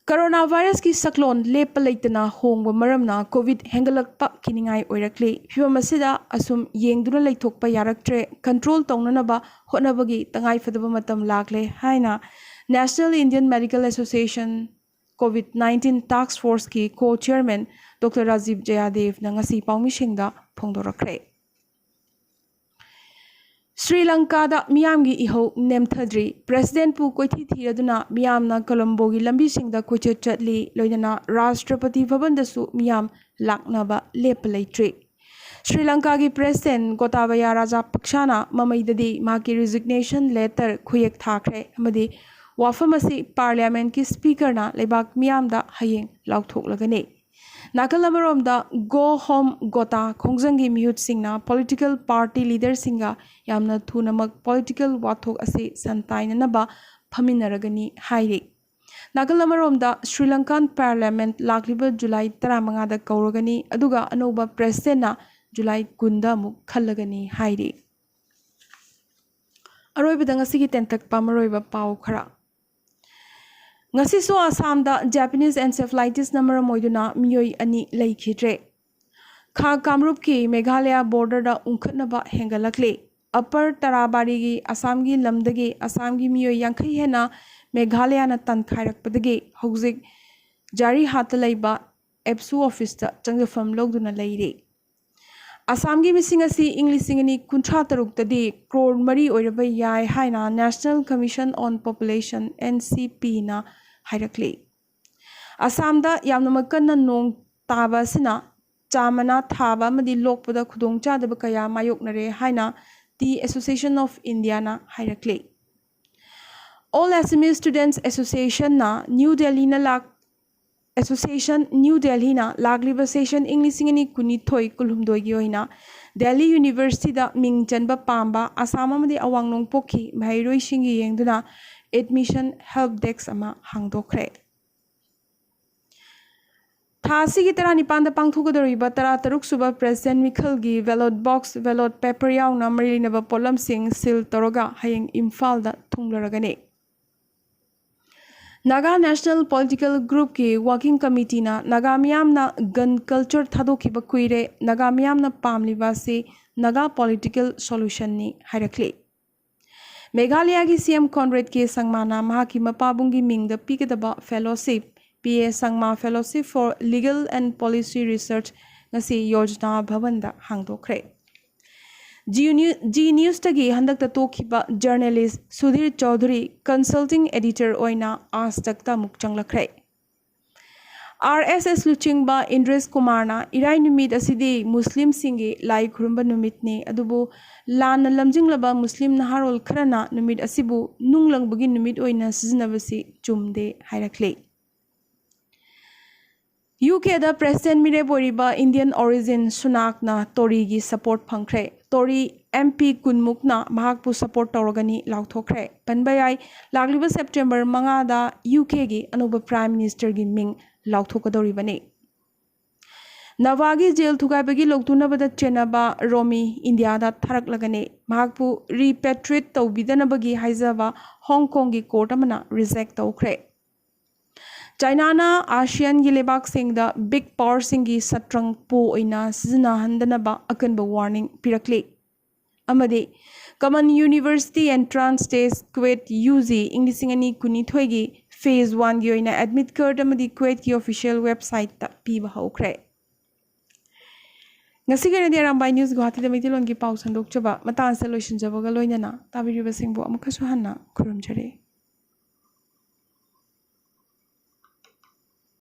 Corona virus ꯀꯤ ꯁꯛꯂꯣꯟ ꯂꯦꯞꯄ ꯂꯩꯇꯅ ꯍꯣꯡꯕ ꯃꯔꯝꯅ COVID ꯍꯦꯟꯒꯠꯂꯛꯄ ꯀꯤꯅꯤꯡꯉꯥꯏ ꯑꯣꯏꯔꯛꯂꯤ꯫ ꯐꯤꯚꯝ ꯑꯁꯤꯗ ꯑꯁꯨꯝ ꯌꯦꯡꯗꯨꯅ ꯂꯩꯊꯣꯛꯄ ꯌꯥꯔꯛꯇ꯭ꯔꯦ꯫ Control ꯇꯧꯅꯅꯕ ꯍꯣꯠꯅꯕꯒꯤ ꯇꯉꯥꯏꯐꯗꯕ ꯃꯇꯝ ꯂꯥꯛꯂꯦ ꯍꯥꯏꯅ National Indian Medical Association COVID nineteen Task Forceꯀꯤ co-chairman Doctor Rajiv Jayadevꯅ ꯉꯁꯤ ꯄꯥꯎꯃꯤꯁꯤꯡꯗ ꯐꯣꯡꯗꯣꯔꯛꯈ꯭ꯔꯦ꯫ ꯁ꯭ꯔꯤ ꯂꯪꯀꯥꯗ ꯃꯤꯌꯥꯝꯒꯤ ꯏꯍꯧ ꯅꯦꯝꯊꯗ꯭ꯔꯤ꯫ ꯄ꯭ꯔꯦꯁꯤꯗꯦꯟꯠꯄꯨ ꯀꯣꯏꯊꯤ ꯊꯤꯔꯗꯨꯅ ꯃꯤꯌꯥꯝꯅ ꯀꯣꯂꯝꯕꯣꯒꯤ ꯂꯝꯕꯤꯁꯤꯡꯗ ꯀꯣꯏꯆꯠ ꯆꯠꯂꯤ, ꯂꯣꯏꯅꯅ ꯔꯥꯁꯇ꯭ꯔꯄꯇꯤ ꯚꯕꯟꯗꯁꯨ ꯃꯤꯌꯥꯝ ꯂꯥꯛꯅꯕ ꯂꯦꯞꯄ ꯂꯩꯇ꯭ꯔꯤ꯫ ꯁ꯭ꯔꯤ ꯂꯪꯀꯥꯒꯤ ꯄ꯭ꯔꯦꯁꯤꯗꯦꯟꯠ ꯒꯣꯇꯥꯕꯌꯥ ꯔꯥꯖꯥꯄꯛꯁꯥꯅ ꯃꯃꯩꯗꯗꯤ ꯃꯍꯥꯛꯀꯤ resignation letter ꯈꯨꯌꯦꯛ ꯊꯥꯈ꯭ꯔꯦ ꯑꯃꯗꯤ ꯋꯥꯐꯝ ꯑꯁꯤ ꯄꯥꯔꯂꯤꯌꯥꯃꯦꯟꯠꯀꯤ ꯁ꯭ꯄꯤꯀꯔꯅ ꯂꯩꯕꯥꯛ ꯃꯤꯌꯥꯝꯗ ꯍꯌꯦꯡ ꯂꯥꯎꯊꯣꯛꯂꯒꯅꯤ꯫ ꯅꯥꯀꯜ ꯑꯃꯔꯣꯝꯗ Go Home Gota ꯈꯣꯡꯖꯪꯒꯤ ꯃꯤꯍꯨꯠꯁꯤꯡꯅ political party leaderꯁꯤꯡꯒ ꯌꯥꯝꯅ ꯊꯨꯅꯃꯛ political ꯋꯥꯊꯣꯛ ꯑꯁꯤ ꯁꯟꯇꯥꯏꯅꯅꯕ ꯐꯝꯃꯤꯟꯅꯔꯒꯅꯤ ꯍꯥꯏꯔꯤ꯫ ꯅꯥꯀꯜ ꯑꯃꯔꯣꯝꯗ ꯁ꯭ꯔꯤ ꯂꯪꯀꯥꯟ ꯄꯥꯔꯂꯤꯌꯥꯃꯦꯟꯠ ꯂꯥꯛꯂꯤꯕ ꯖꯨꯂꯥꯏ ꯇꯔꯥꯃꯉꯥꯗ ꯀꯧꯔꯒꯅꯤ, ꯑꯗꯨꯒ ꯑꯅꯧꯕ ꯄ꯭ꯔꯦꯁꯤꯗꯦꯟꯠꯅ ꯖꯨꯂꯥꯏ ꯀꯨꯟꯗ ꯑꯃꯨꯛ ꯈꯜꯂꯒꯅꯤ ꯍꯥꯏꯔꯤ꯫ ꯑꯔꯣꯏꯕꯗ ꯉꯁꯤꯒꯤ ꯇꯦꯟꯇꯛꯄ ꯃꯔꯨꯑꯣꯏꯕ ꯄꯥꯎ ꯈꯔ꯫ ꯉꯁꯤꯁꯨ ꯑꯁꯥꯝꯗ Japanese encephalitisꯅ ꯃꯔꯝ ꯑꯣꯏꯗꯨꯅ ꯃꯤꯑꯣꯏ ꯑꯅꯤ ꯂꯩꯈꯤꯗ꯭ꯔꯦ꯫ ꯈꯥ ꯀꯥꯝꯔꯨꯞꯀꯤ ꯃꯦꯘꯥꯂꯌꯥ borderꯗ ꯎꯪꯈꯠꯅꯕ ꯍꯦꯟꯒꯠꯂꯛꯂꯤ꯫ ꯑꯄꯔ ꯇꯔꯥꯕꯥꯔꯤꯒꯤ ꯑꯁꯥꯝꯒꯤ ꯂꯝꯗꯒꯤ ꯑꯁꯥꯝꯒꯤ ꯃꯤꯑꯣꯏ ꯌꯥꯡꯈꯩ ꯍꯦꯟꯅ ꯃꯦꯘꯥꯂꯌꯥꯅ ꯇꯥꯟꯈꯥꯏꯔꯛꯄꯗꯒꯤ ꯍꯧꯖꯤꯛ ꯖꯥꯔꯤꯍꯥꯠꯇ ꯂꯩꯕ ꯑꯦꯞꯁꯨ officeꯇ ꯆꯪꯖꯐꯝ ꯂꯧꯗꯨꯅ ꯂꯩꯔꯤ꯫ ꯑꯁꯥꯝꯒꯤ ꯃꯤꯁꯤꯡ ꯑꯁꯤ ꯏꯪ ꯂꯤꯁꯤꯡ ꯑꯅꯤ ꯀꯨꯟꯊ꯭ꯔꯥ ꯇꯔꯨꯛꯇꯗꯤ ꯀ꯭ꯔꯣꯔ ꯃꯔꯤ ꯑꯣꯏꯔꯕ ꯌꯥꯏ ꯍꯥꯏꯅ National Commission on Population, NCPꯅ ꯍꯥꯏꯔꯛꯂꯤ꯫ ꯑꯁꯥꯝꯗ ꯌꯥꯝꯅꯃꯛ ꯀꯟꯅ ꯅꯣꯡ ꯇꯥꯕ ꯑꯁꯤꯅ ꯆꯥ ꯃꯅꯥ ꯊꯥꯕ ꯑꯃꯗꯤ ꯂꯣꯛꯄꯗ ꯈꯨꯗꯣꯡꯆꯥꯗꯕ ꯀꯌꯥ ꯃꯥꯌꯣꯛꯅꯔꯦ ꯍꯥꯏꯅ Tea Association of Indiaꯅ ꯍꯥꯏꯔꯛꯂꯤ꯫ All Assamese Students Associationꯅ ꯅ꯭ꯌꯨ ꯗꯦꯜꯂꯤꯅ ꯂꯥꯛ-, Association ꯅ꯭ꯌꯨ ꯗꯦꯜꯂꯤꯅ ꯂꯥꯛꯂꯤꯕ session ꯏꯪ ꯂꯤꯁꯤꯡ ꯑꯅꯤ ꯀꯨꯟꯅꯤꯊꯣꯏ ꯀꯨꯟꯍꯨꯝꯗꯣꯏꯒꯤ ꯑꯣꯏꯅ ꯗꯦꯜꯂꯤ ꯌꯨꯅꯤꯚꯔꯁꯤꯇꯤꯗ ꯃꯤꯡ ꯆꯟꯕ ꯄꯥꯝꯕ ꯑꯁꯥꯝ ꯑꯃꯗꯤ ꯑꯋꯥꯡ ꯅꯣꯡꯄꯣꯛꯀꯤ ꯃꯍꯩꯔꯣꯏꯁꯤꯡꯒꯤ ꯌꯦꯡꯗꯨꯅ admission help desk ꯑꯃ ꯍꯥꯡꯗꯣꯛꯈ꯭ꯔꯦ꯫ ꯊꯥ ꯑꯁꯤꯒꯤ ꯇꯔꯥꯅꯤꯄꯥꯟꯗ ꯄꯥꯡꯊꯣꯛꯀꯗꯧꯔꯤꯕ ꯇꯔꯥꯇꯔꯨꯛ ꯁꯨꯕ president ꯃꯤꯈꯜꯒꯤ ballot box, ballot paper ꯌꯥꯎꯅ ꯃꯔꯤ ꯂꯩꯅꯕ ꯄꯣꯠꯂꯝꯁꯤꯡ seal ꯇꯧꯔꯒ ꯍꯌꯦꯡ ꯏꯝꯐꯥꯜꯗ ꯊꯨꯡꯂꯔꯒꯅꯤ꯫ Naga National Political Groupꯀꯤ working committeeꯅ Naga ꯃꯤꯌꯥꯝꯅ gun culture ꯊꯥꯗꯣꯛꯈꯤꯕ ꯀꯨꯏꯔꯦ, ꯅꯥꯒꯥ ꯃꯤꯌꯥꯝꯅ ꯄꯥꯝꯂꯤꯕ ꯑꯁꯤ ꯅꯥꯒꯥ political solutionꯅꯤ ꯍꯥꯏꯔꯛꯂꯤ꯫ ꯃꯦꯘꯥꯂꯌꯥꯒꯤ CM Conrad K ꯁꯪꯃꯥꯅ ꯃꯍꯥꯛꯀꯤ ꯃꯄꯥꯕꯨꯡꯒꯤ ꯃꯤꯡꯗ ꯄꯤꯒꯗꯕ fellowship P A Sangma Fellowship for Legal and Policy Research ꯉꯁꯤ ꯌꯣꯖꯅꯥ ꯚꯕꯟꯗ ꯍꯥꯡꯗꯣꯛꯈ꯭ꯔꯦ꯫ ꯖꯤ ꯅ꯭ꯌꯨ-, ꯖꯤ ꯅ꯭ꯌꯨꯁꯇꯒꯤ ꯍꯟꯗꯛꯇ ꯇꯣꯛꯈꯤꯕ journalist Sudhir Chaudhuri consulting editor ꯑꯣꯏꯅ ꯑꯥꯖ ꯇꯛꯇ ꯑꯃꯨꯛ ꯆꯪꯂꯛꯈ꯭ꯔꯦ꯫ ꯑꯥꯔ ꯑꯦꯁ ꯑꯦꯁ ꯂꯨꯆꯤꯡꯕ ꯏꯟꯗ꯭ꯔꯦꯁ ꯀꯨꯃꯥꯔꯅ ꯏꯔꯥꯏ ꯅꯨꯃꯤꯠ ꯑꯁꯤꯗꯤ ꯃꯨꯁꯂꯤꯝꯁꯤꯡꯒꯤ ꯂꯥꯏ ꯈꯨꯔꯨꯝꯕ ꯅꯨꯃꯤꯠꯅꯤ, ꯑꯗꯨꯕꯨ ꯂꯥꯟꯅ ꯂꯝꯖꯤꯡꯂꯕ ꯃꯨꯁꯂꯤꯝ ꯅꯍꯥꯔꯣꯜ ꯈꯔꯅ ꯅꯨꯃꯤꯠ ꯑꯁꯤꯕꯨ ꯅꯨꯡ ꯂꯪꯕꯒꯤ ꯅꯨꯃꯤꯠ ꯑꯣꯏꯅ ꯁꯤꯖꯤꯟꯅꯕꯁꯤ ꯆꯨꯝꯗꯦ ꯍꯥꯏꯔꯛꯂꯤ꯫ ꯌꯨ ꯀꯦꯗ ꯄ꯭ꯔꯦꯁꯤꯗꯦꯟ ꯃꯤꯔꯦꯞ ꯑꯣꯏꯔꯤꯕ ꯏꯟꯗꯤꯌꯟ ꯑꯣꯔꯤꯖꯤꯟ ꯁꯨꯅꯥꯛꯅ ꯇꯣꯔꯤꯒꯤ ꯁꯄꯣꯔꯠ ꯐꯪꯈ꯭ꯔꯦ꯫ ꯇꯣꯔꯤ ꯑꯦꯝ ꯄꯤ ꯀꯨꯟꯃꯨꯛꯅ ꯃꯍꯥꯛꯄꯨ ꯁꯄꯣꯔꯠ ꯇꯧꯔꯒꯅꯤ ꯂꯥꯎꯊꯣꯛꯈ꯭ꯔꯦ꯫ ꯄꯟꯕ ꯌꯥꯏ, ꯂꯥꯛꯂꯤꯕ ꯁꯦꯞꯇꯦꯝꯕꯔ ꯃꯉꯥꯗ ꯌꯨ ꯀꯦꯒꯤ ꯑꯅꯧꯕ ꯄ꯭ꯔꯥꯏꯝ ꯃꯤꯅꯤꯁꯇꯔꯒꯤ ꯃꯤꯡ ꯂꯥꯎꯊꯣꯛꯀꯗꯧꯔꯤꯕꯅꯤ꯫ ꯅꯚꯥꯒꯤ ꯖꯦꯜ ꯊꯨꯒꯥꯏꯕꯒꯤ ꯂꯧꯊꯣꯛꯅꯕꯗ ꯆꯦꯟꯅꯕ ꯔꯣꯃꯤ ꯏꯟꯗꯤꯌꯥꯗ ꯊꯥꯔꯛꯂꯒꯅꯤ꯫ ꯃꯍꯥꯛꯄꯨ ꯔꯤꯄꯦꯇ꯭ꯔꯤꯌꯦꯠ ꯇꯧꯕꯤꯗꯅꯕꯒꯤ ꯍꯥꯏꯖꯕ ꯍꯣꯡ ꯀꯣꯡꯒꯤ ꯀꯣꯔꯠ ꯑꯃꯅ ꯔꯤꯖꯦꯛ ꯇꯧꯈ꯭ꯔꯦ꯫ ꯆꯥꯏꯅꯥꯅ ꯑꯥꯁꯤꯌꯥꯟꯒꯤ ꯂꯩꯕꯥꯛꯁꯤꯡꯗ ꯕꯤꯛ ꯄꯥꯋꯔꯁꯤꯡꯒꯤ ꯁꯠꯇ꯭ꯔꯪ ꯄꯣ ꯑꯣꯏꯅ ꯁꯤꯖꯤꯟꯅꯍꯟꯗꯅꯕ ꯑꯀꯟꯕ ꯋꯥꯔꯅꯤꯡ ꯄꯤꯔꯛꯂꯤ꯫ ꯑꯃꯗꯤ common university entrance test CUET U G ꯏꯪ ꯂꯤꯁꯤꯡ ꯑꯅꯤ ꯀꯨꯟꯅꯤꯊꯣꯏꯒꯤ ꯐꯦꯖ ꯋꯥꯟꯒꯤ ꯑꯣꯏꯅ ꯑꯦꯗꯃꯤꯠ ꯀꯥꯔꯠ ꯑꯃꯗꯤ ꯀ꯭ꯋꯦꯠꯀꯤ ꯑꯣꯐꯤꯁꯤꯌꯦꯜ ꯋꯦꯕꯁꯥꯏꯠꯇ ꯄꯤꯕ ꯍꯧꯈ꯭ꯔꯦ꯫ ꯉꯁꯤꯒꯤ ꯑꯣꯏꯅꯗꯤ ꯑꯔꯥꯝꯕꯥꯏ ꯅ꯭ꯌꯨꯁ ꯒꯨꯋꯥꯍꯥꯇꯤꯗ ꯃꯩꯇꯩꯂꯣꯟꯒꯤ ꯄꯥꯎ ꯁꯟꯗꯣꯛꯆꯕ ꯃꯇꯥꯡ ꯑꯁꯤꯗ ꯂꯣꯏꯁꯤꯟꯖꯕꯒ ꯂꯣꯏꯅꯅ ꯇꯥꯕꯤꯔꯤꯕꯁꯤꯡꯕꯨ ꯑꯃꯨꯛꯀꯁꯨ ꯍꯟꯅ ꯈꯨꯔꯨꯝꯖꯔꯤ꯫